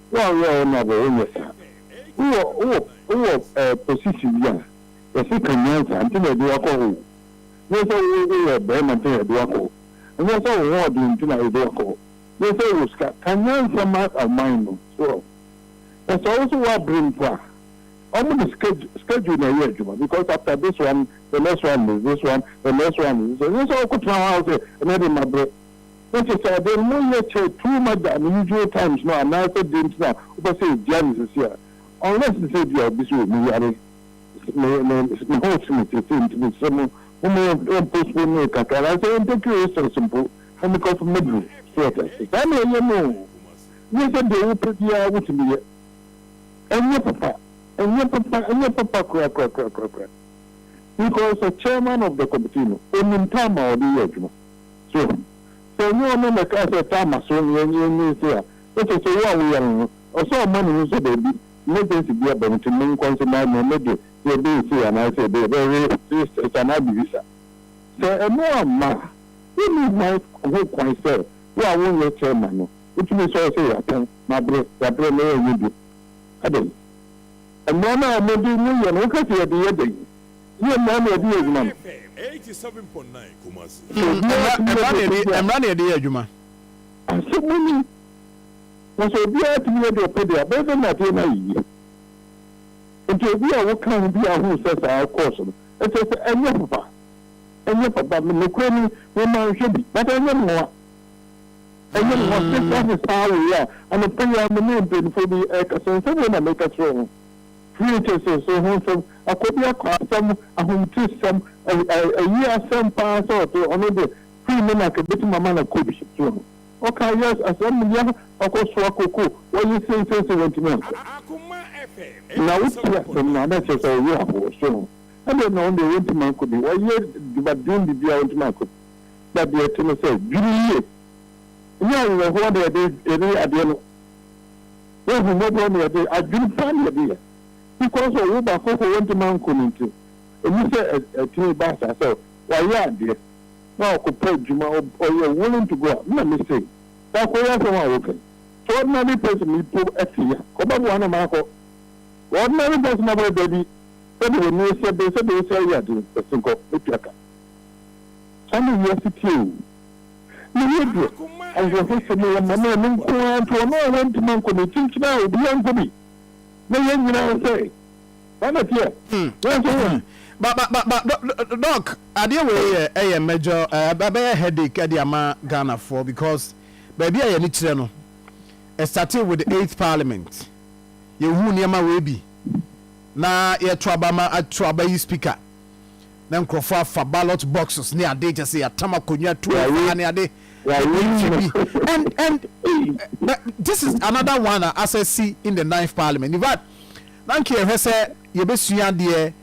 Wo a woyɛ honourable wonyɛ saa. Wowɔ wowɔ wowɔ ɛɛ position bi a yɛse ka nyansa nti na yɛde wo akɔ hɔ o. Nyɛ sɛ wo woyɛ barima nti na yɛde wo akɔ hɔ. Ɛnyɛ sɛ wo ho ɔden nti na yɛde wo akɔ hɔ. Nyɛ sɛ wowɔ sika. Ka nyansa ma ɔman no. So wahu? Na sɛ wo nso woabere mpo a, wɔn de schedule schedule na ɛyɛ adwuma because after this one, the next one is this one, the next one is this one. Nyɛ sɛ wokɔtena hɔ a wo sɛ ɛnɛ de mabrɛ. Na kyerɛ sɛ ade no moyɛ kyɛ too much than usual times no anaasɛ deɛ nti na wopɛ sɛ yɛgyaa no sisi a unless sɛ ebia obi sɛ oh meyare me me me ho te me seesei nti mesrɛ mo momma yɛn yɛn postpone no kakra anaasɛ yɛn take recess mpo na mekɔ so maduru so wɔte ase saa na ɛyɛ no o nyɛ sɛ deɛ wopɛ biara wotumi yɛ ɛnyɛ papa ɛnyɛ papa ɛnyɛ papa koraa koraa koraa koraa koraa because the chairman of the committee no onim time a ɔde yɛ adwuma. So sɛ ɛnyɛ ɔno na ɛkaa sɛ taa ma so na yɛnyɛ nyɛ sei a, na kyerɛ sɛ wo a woyare no, ɔsɛ ɔma ne ho sɛ baabi emergency bi aba mu nti monkɔ nso na ɛno deɛ sɛ yɛbɛyɛ sei anaasɛ yɛbɛyɛ yɛbɛwe sei anaa biribi saa. Sɛ ɛno amma a, wonni hwan ho kwan sɛ wo a wonyɛ chairman no wotumi sɔre sɛ yɛatɛn, mabrɛ, yɛabrɛ na yɛnyɛ bio. Adɛn? Mmara no a mode moyɛ no woka sɛ yɛde yɛ dɛn? Yɛ mmara na yɛde yɛ adwuma no. Sɛ obiara tumi yɛ deɛ ɔpɛ deɛ a. Mmara na yɛde yɛ adwuma. Asɛm ni. Na sɛ obiara tumi yɛ deɛ ɔpɛ deɛ a, ɛbɛyɛ dɛn na adeɛ no ayɛ yie? Nti obi a woka ho bi a wohu sɛ saa ɛkɔɔ so no, ɛkyerɛ sɛ ɛnyɛ papa. Ɛnyɛ papa. Nokorɛ ni, me manhwɛ bi, but ɛnyɛ me nwanwa. Ɛnyɛ me nwanwa. Sɛ saa saa wei a, anɔpa yi ara me ne mpanimfoɔ bi ɛrekasa, nsɛm wei na meka kyerɛ wɔn. Firi tete so ho nsɛm, akɔbiakɔ asɛm, ahomtesɛm, ayi asɛm paa sɛ ɔte ɔno de firi me na nka bɛtumi ama no akɔ bi so no ɔka yes asɛm ya ɔkɔ soa koko wɔyɛ sei sei sei wantumi ankɔ na wote asɛm no a na kyerɛ sɛ ɔyɛ ahoɔ so no ɛdeɛ na ɔno deɛ wantumi ankɔ bi wɔyɛ dwumaden biribiara wantumi ankɔ bi na deɛ ɛte no sɛ dwene yie nyɛ awerɛhoɔ na yɛde yɛde adeɛ no W'ahummɔborɔ na yɛde, adwene pa na yɛde yɛ. Because of wo ba koko wantumi ankɔ no nti, ɛni sɛ ɛtumi ba saa sɛ wayɛ adeɛ na ɔkɔpɛ adwuma, ɔyɛ willing to go a, me na me say, saa akɔyɛ asɛm a woka yi, sɛ ordinary person mpo te a, ɔbɛboa no ma akɔ. Ordinary person abɛyɛ dabi, sɛdeɛ w'ani sɛ bere, sɛdeɛ wosi ayɛ adeɛ no, bɛsen kɔ, mɛtua ka. Saa na wiase teɛ o. Ne ho deɛ, awerɛhosɛm wɔ ma no ɔno nko ara nti ɔno a wantumi ankɔ no kyinkyini a obiara nkɔ bi na yɛn nyinaa sɛe. Saa na ɛteɛ. Yɛn nso ho. Ba ba ba ba doc adeɛ wei yɛ ɛyɛ major ɛbɛyɛ headache ɛde ama Ghana foɔ because baabi a yɛn kyerɛ no it started with the eighth parliament yɛhu nneɛma wei bi na yɛto aba ma ato aba yi speaker na nkurɔfoɔ afa ballot boxes ne ade kyɛ sɛ yɛatam akonnwa tu afa ne ade ebi bi and and but this is another one a asɛ si in the ninth parliament in fact na nka yɛhwɛ sɛ yɛbɛsua adeɛ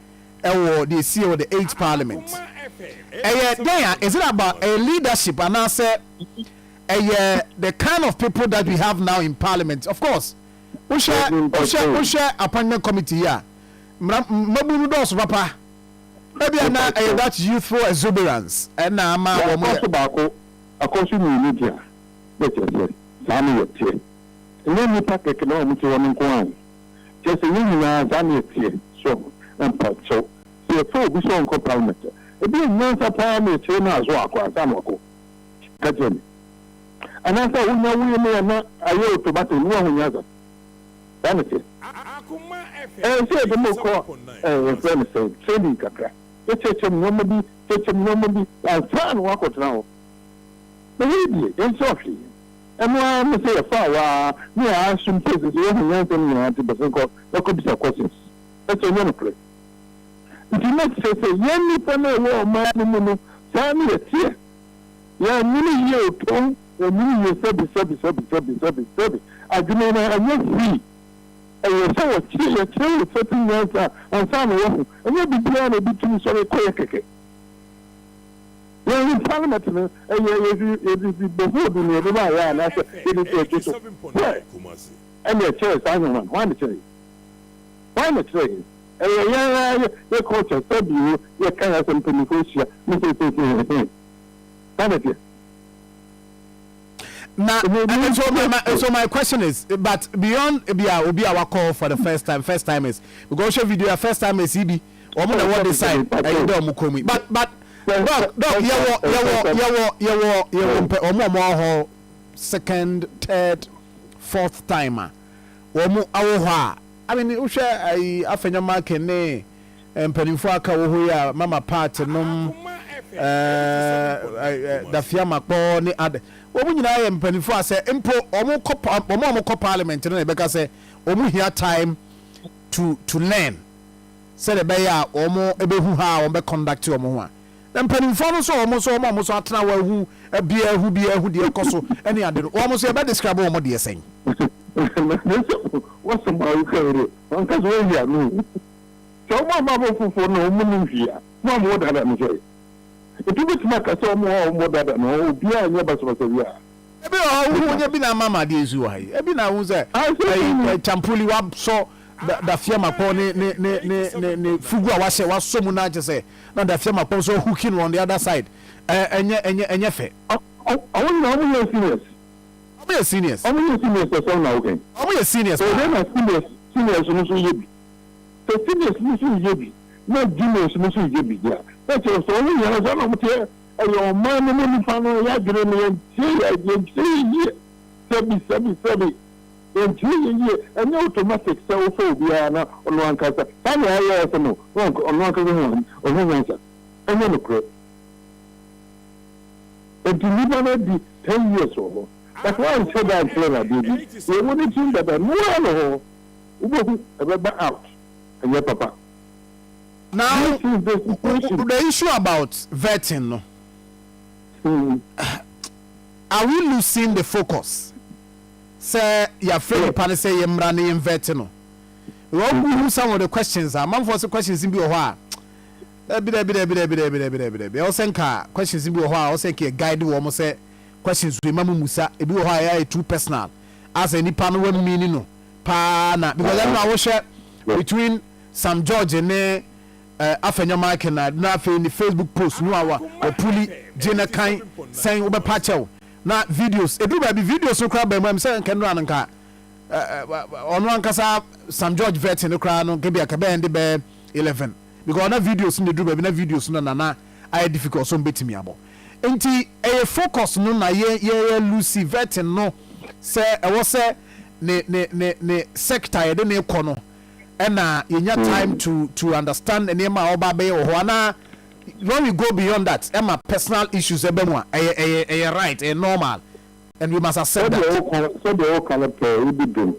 ɛwɔ deɛ ɛsi wɔ the eighth parliament ɛyɛ dɛn a is it about a leadership anaasɛ ɛyɛ the kind of people that we have now in parliament? Of course, wohwɛ wohwɛ wohwɛ appointment committee yi a mmara mmabunu dɔɔso papa. Ebia na ɛyɛ that youthful exuberance na ama wɔn yɛ. Akɔ so baako, akɔ so mmienu deɛ a, na kyerɛ sɛ saa na yɛteɛ. Ɛnyɛ nnipa kɛkɛ na wɔte hɔ no nko ara o. Kyerɛ sɛ yɛn nyinaa saa na yɛteɛ. So mpakyɛw, sɛ yɛfa obi sɛ ɔnkɔ parliament a, ebia nyansa paa na yɛkyerɛ no a so wakɔ ansa na wakɔ? Ka kyerɛ me. Anaasɛ wonya woyɛ no a na ayɛ automatic na woahu nyansa? Saa na ɛteɛ. Ɛyɛ sɛ yɛde mo kɔ ɛɛ yɛfrɛ no sɛn, training kakra. Yɛkyerɛkyerɛ mo nneɛma bi, kyerɛkyerɛ mo nneɛma bi ansa na woakɔtena hɔ. Na wei deɛ, yɛnsɛ hwee. Ɛno ara ne sɛ yɛfaa wo ara na yɛasum sɛ sɛ woahu nyansa no nyinaa nti bɛsen kɔ na kɔbisa questions. Ɛsɛ ɛnyɛ nokorɛ. Nti na kyerɛ sɛ yɛn nnipa no a ɛwɔ ɔman no mu no, saa na yɛteɛ. Yɛannwene yie o tow, yɛannwene yie sɛbi sɛbi sɛbi sɛbi sɛbi sɛbi adwene no ɛnyɛ free ɛyɛ sɛ wɔkyerɛ yɛkyerɛ wo certain nyansa ansa na woahu ɛnyɛ biribiara na obi tumi sɔre kɔyɛ kɛkɛ yɛn parliament no ɛyɛ yɛde yɛde fi bɔfo du na yɛde baayɛ anaasɛ yɛde fi ɛgye so sɛ ɛna ɛkyerɛ saa nneɛma no hwan na ɛkyerɛ yɛn hwan na ɛkyerɛ yɛn ɛyɛ yɛn ara yɛ yɛ culture sɛbi o yɛka yɛ asɛm mpanyinfoɔ ahyia ne sɛ sɛ sɛ ɛhɛn. Saa na ɛteɛ. Na so my question is, but beyond ebi a obi a wakɔ for the first time, first timers, because wohwɛ video a, first timers yi bi wɔn na ɛwɔ decide ɛyɛ dɛ wɔn kɔn mu yi, but doc, yɛwɔ mpɛ wɔn a wɔn wɔ hɔ second, third, fourth time a wɔn awɔ hɔ a, I mean, wohwɛ ayi Afenyo-Markin ne mpanimfoɔ aka wɔ hɔ yi a, Mama Pat nom, ɛɛ Dafeamekpor ne ade, wɔn nyinaa yɛ mpanimfoɔ a sɛ mpo wɔn kɔ wɔn a wɔkɔ parliament no na yɛbɛka sɛ wɔn hia time to learn sɛdeɛ ɛbɛyɛ a wɔn bɛhu ha a wɔn bɛ conduct wɔn ho a, na mpanimfoɔ no nso, wɔn nso, wɔn a wɔn nso atena hɔ ahu bia ahu bia ahu deɛ ɛkɔ so ne ade no, wɔn nso yɛbɛ describe wɔn deɛ sɛn? Wɔsɛm a woka yi de, wanka sɛ wɔyi ano sɛ wɔn a mabɔ foforɔ no, wɔn nim hwee a mo a mowɔ dada no sɛ nti wobɛtumi aka sɛ wɔn a wɔwɔ dada no, obiara nyɛ basabasa bi a. Ebi wɔ hɔ, wohu nye bi na ama ma adeɛ nsu wɔ ha yi, ebi na wohu sɛ ɛyi champuli wasɔ Dafeamekpor ne fugu a wahyɛ wasɔ mu na kyɛ sɛ na Dafeamekpor nso hooking on the other side. Ɛnyɛ fɛ. Ɔmo nyinaa, ɔmo yɛ seniors. Ɔmo yɛ seniors. Ɔmo yɛ seniors ɛsɛm na wokɛn. Ɔmo yɛ seniors paa. Ɛdɛ na seniors no nso yɛ bi sɛ seniors no nso yɛ bi na juniors no nso yɛ bi deɛ, na kyerɛ sɛ ɔmo nyinaa sɛ na ɔmo teɛ ɛyɛ ɔman no mu nipa no yɛ adwene no, yɛntie yɛ yie. Sɛbi sɛbi sɛbi, yɛntie yɛ yie. Ɛnyɛ automatic sɛ wofɛ obiara na ɔno ankasa saa na ɛyɛ ɛsɛ no na ɔno ankasa ho ɔho nyansa. Ɛnyɛ nokorɛ. Nti nipa no di 10 years wɔ hɔ, but wanhyɛ da nkyerɛ no adeɛ bi yɛwɔ ne tirim dada noa no hɔ, wobɛhu ɛbɛba out, ɛnyɛ papa. Now, this is the situation. The issue about vetting no, are we losing the focus sɛ yɛafrɛ nipa no sɛ yɛmmra ne yɛn no? Wɔn some of the questions a amanfoɔ sɛ questions bi wɔ hɔ a, dabi dabi dabi dabi dabi dabi dabi dabi, ɛwɔ sɛ nka questions bi wɔ hɔ a ɛwɔ sɛ nka yɛ guide wɔn sɛ questions wei ma mu musa. Ebi wɔ hɔ a ɛyɛ too personal, asɛ nipa no wɔn mini no paa na because ɛno a wɔhyɛ between Sam George ne Afenyo-Markin na afei ne Facebook post no a wɔpuli gye na kan sɛn wobɛpa kyɛw na videos eduru baabi, videos no koraa bɛn mu ɛm sɛ nka nnura no nka ɔno ankasa Sam George vet no koraa no nka bi a kɛbɛn de bɛɛ 11 because na videos no eduru baabi na videos no nana ayɛ difficult so mbɛtumi abɔ. Nti ɛyɛ focus no na yɛ yɛ lose vetting no sɛ ɛwɔ sɛ ne sector yɛde ne kɔ no ɛna yɛnya time to understand nneɛma a ɔba abɛyɛ wɔ hɔ, anaa when we go beyond that ɛma personal issues ɛbɛ mu a, ɛyɛ right, ɛyɛ normal and we must accept that. Sɛdeɛ woka no pɛɛ, wodi dom.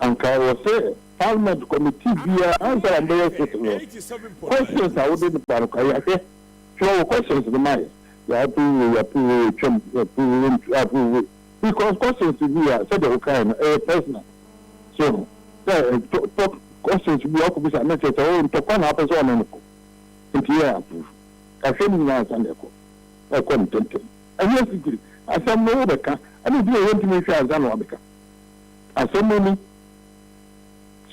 Anka wɔ sɛ parliament committee biara ansa na mbɛyɛ sit no, questions a wode ba no ka yɛahwɛ, twerɛ wo questions no ma yɛ, yɛapprove wei, yɛapprove wei, yɛtwam, yɛapprove wei, yɛapprove wei, because questions bi a sɛdeɛ wokae no ɛyɛ personal, so sɛ tɔ questions bi a wakɔbisa na kyerɛ sɛ wo ntɔkwa na apɛ sɛ ɔne no kɔ, nti yɛ approve ahwɛ no nyinaa ansa na ɛkɔ ntɛntɛm. Ɛnyɛ secret asɛm no wobɛka ɛne bi a yɛntumi nhwɛ ansa na wabɛka asɛm no ni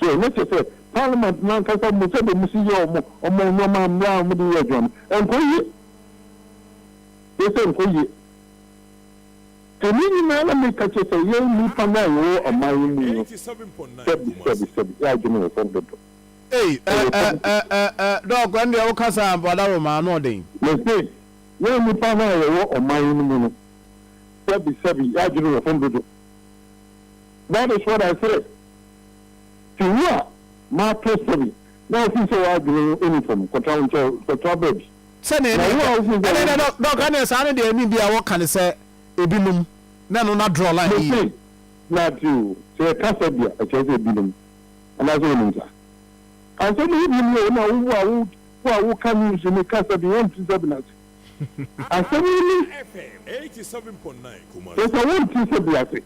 so. Ɛnyɛ kyerɛ sɛ parliament nankasa mu sɛdeɛ mu si yɛ ɔmo nneɛma mmerɛ a ɔmo de yɛ adwuma no ɛnkɔ yie, yɛ sɛ nkɔ yie. Te ne nyinaa na meka kyerɛ sɛ yɛn nnipa no a yɛwɔ ɔman yi mu no, sɛbi sɛbi sɛbi, yɛ adwene wɔ fam dodo. Ee, ɛ ɛ ɛ ɛ ɛ Doc, ɛn deɛ wokasa wadaro ma ano ɔden. Mese yɛn nnipa no a yɛwɔ ɔman yi mu no, sɛbi sɛbi, yɛ adwene wɔ fam dodo. That is what I say. Te wo a maato sɛbi na wofi sɛ w'adwene no ɛni fam, kɔtra wo nkyɛn, kɔtra baabi. Sɛne na wo a wofi sɛ ɛne Doc, ɛne saa no deɛ ɛni bi a wɔka ne sɛ ebinom na ɛno na draw line yie. Mese na te o, sɛ yɛka sɛ bia ɛkyerɛ sɛ ebinom anaasɛ wonim saa asɛm yi bi mu o, na wo a wo a woka news no ka sɛ bi wɔnte sɛ bi n'ase asɛm yi ni kyerɛ sɛ wonte sɛ bi ase.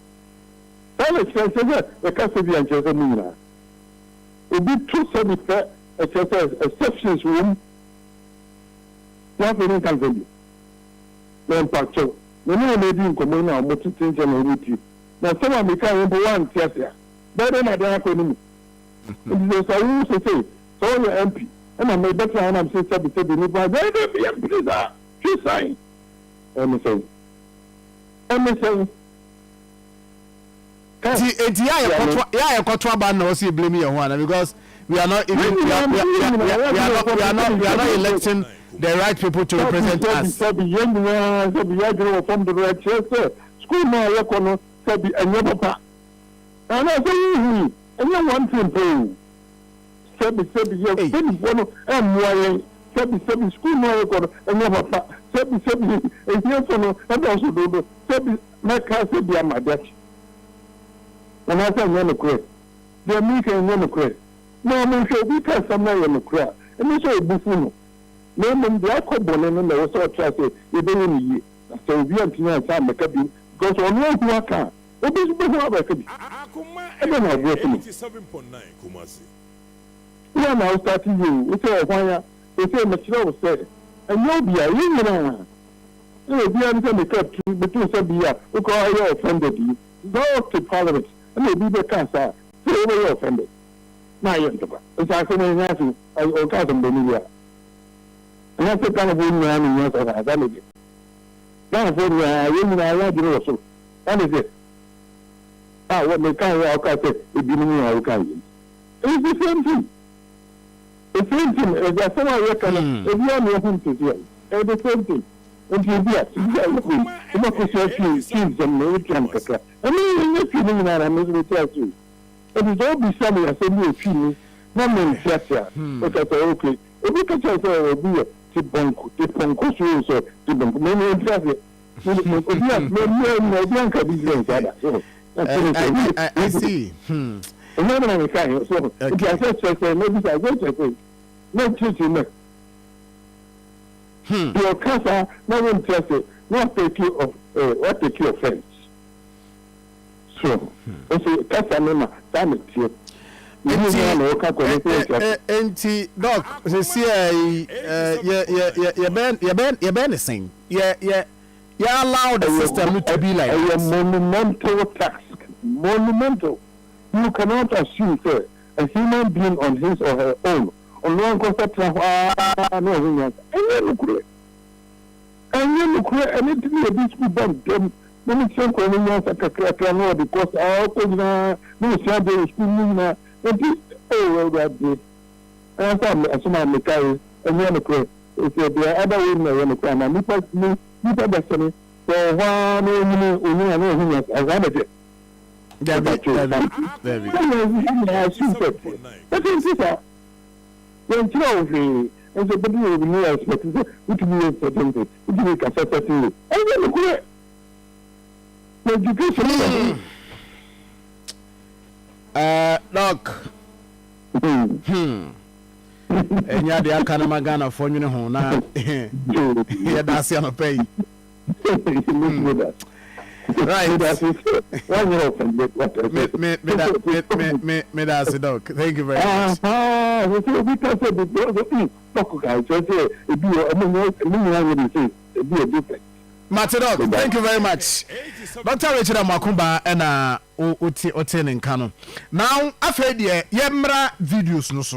Saa na kyerɛ sɛ yɛka sɛ bi a nkyerɛ sɛ mu nyinaa obi to sɛ bi pɛ, ɛkyerɛ sɛ exceptions wɔ mu na afei ne nka nsɛm bi na mpakyɛw na ne wɔn adi nkɔmmɔ yi na wɔn tete nkyɛn na wɔn tie na asɛm a meka yɛn mpo wɔante ase a, bɛyɛ dɛ na adan akɔ anim. Nti sɛ wo sese sɛ woyɛ MP ɛna mebɛtena hɔ nam sɛ sɛbi sɛbi nipa bɛyɛ dɛ meyɛ mpene saa twe san ɛne sɛn. Nti enti yɛ a yɛkɔto yɛ a yɛkɔto aba no na wɔsi yɛ blame yɛn ho ana because we are not even we are we are we are we are we are not we are not we are not electing the right people to represent Sɛbi us. sɛbi yɛn nyinaa sɛbi yɛn adwene wɔ fam dodo ɛkyerɛ sɛ school no a yɛkɔ no sɛbi ɛnyɛ papa anaa sɛ wohu yi ɛnyɛ one thing pɛ o sɛbi sɛbi yɛ Ei. mpanyinfoɔ no ɛmmoa yɛn sɛbi sɛbi school no a yɛkɔ no ɛnyɛ papa sɛbi sɛbi ehiafo no ɛdɔɔso dodo sɛbi mɛka sɛbi ama ade akye anaasɛ ɛnyɛ nokorɛ deɛ meka ɛnyɛ nokorɛ na monhwɛ obi ka asɛm no ayɛ nokorɛ a ɛne sɛ ɔbu fu no na mmom deɛ akɔ bɔne no na ɛwɔ sɛ ɔtra sɛ yɛbɛyɛ no yie na sɛ obi antumi ansa ammɛka bio because ɔno ahu aka a obi nso bɛhu abɛka bi ɛdɛ na aborɔfo no woa na wo start yie o wo sɛ ɛhwan a ɛsɛ mekyerɛ wo sɛ ɛnyɛ obi a yɛn nyinaa ɛna obiara ne sɛ meka tu meto sɛ bi a wokɔ ɛyɛ offended yi sɛ ɔte parliament ɛna obi bɛka saa sɛ wobɛyɛ offended na ayɛ ntɔkwa nsa asɛm ɛnyɛ ase ɔka asɛm bɔne bi a ɛnyɛ sɛ Ghanafoɔ nyinaa ne nyɛ sɛ saa ne deɛ Ghanafoɔ nyinaa yɛn nyinaa yɛ adwene wɔ soro ɛne sɛ a wɔ meka yɛ a ɔka sɛ ebinom yɛ a woka yɛ. It's the same thing, the same thing. Ɛdi asɛm a yɛka no ebi a na ɛho ntete a ɛyɛ the same thing. Nti ebi a yɛkɔ yi wɔn akosua fie nsɛm na ɛyɛ no kakra ɛne yɛnyɛ fie no nyinaa na mɛ nso mete ase o. Ɛti sɛ obisa mi asɛm bi wɔ fie mu na mɛ nte ase a ɔka sɛ okay obi ka kyerɛ sɛ obi yɛ te bɔnko te pɔnkɔ so o sɛ te bɔnko mɛ mɛ nte ase obi a mɛ mɛ mɛ obi anka bi gyina nsa da so. I see. Ɛnyɛ mi na mi ka yɛ so nti asɛ kyerɛ sɛ mɛ bisa asɛ kyerɛ sɛ mɛ kyerɛkyerɛ mɛ deɛ ɔka saa na wɔn nte ase na wa take of ɛɛ wa take offence so nso kasa mi ma saa mi tie ebi nyinaa na ɔka kɔ ne so nte ase. Nti doc sisi ɛ yi yɛ yɛ yɛ yɛbɛn yɛbɛn yɛbɛn ne sɛn yɛ yɛ yɛ allow the system to be like ɛyɛ that. Monumental task, monumental. You cannot assume say a human being on his or her own ɔno ankɔsɛ tena hɔ aa na ɔho nyansa. Ɛnyɛ nokorɛ, ɛnyɛ nokorɛ. Ɛne ti ne yɛde sukuu ba ntɛm na ne kyerɛ nkɔla no nyansa kakrakra na ɔde kɔ saa ɔkɔ nyinaa na ɔsua adeɛ wɔ sukuu mu nyinaa. Nti o Awurade ɛnsa asɛm a meka yi ɛnyɛ nokorɛ sɛ deɛ ada wei na ɛyɛ nokorɛ ama nipa ne nipa dasɛne sɛ ɔhɔ ara na ɔnyini onyini a na ɔho nyansa saa na ɛteɛ. Dabi, dabi, dabi. Ɛti nti sa yɛnkyerɛ wo hwee nso bɛde yɛ obi ne expect sɛ wotumi yɛ certain thing, wotumi kasa certain way. Ɛnyɛ nokorɛ na education no yɛ Doc, ɛnyɛ adeɛ aka no ma Ghanafoɔ nwene ho na yɛda ase anɔpɛ yi. Right. Me me me da me me me me da ase, doc. Thank you very much. Sɛ obi ka sɛ bibi ɔsɛ dɔk ka kyerɛ sɛ ebi wɔ ɛmo nyɛ ɛmo nyinaa nyɛ de sɛ ebi yɛ different. Mate, doc, thank you very much. Dr. Richard Amoakoba ɛna wote ne nka no. Now afei deɛ yɛmmra videos no so.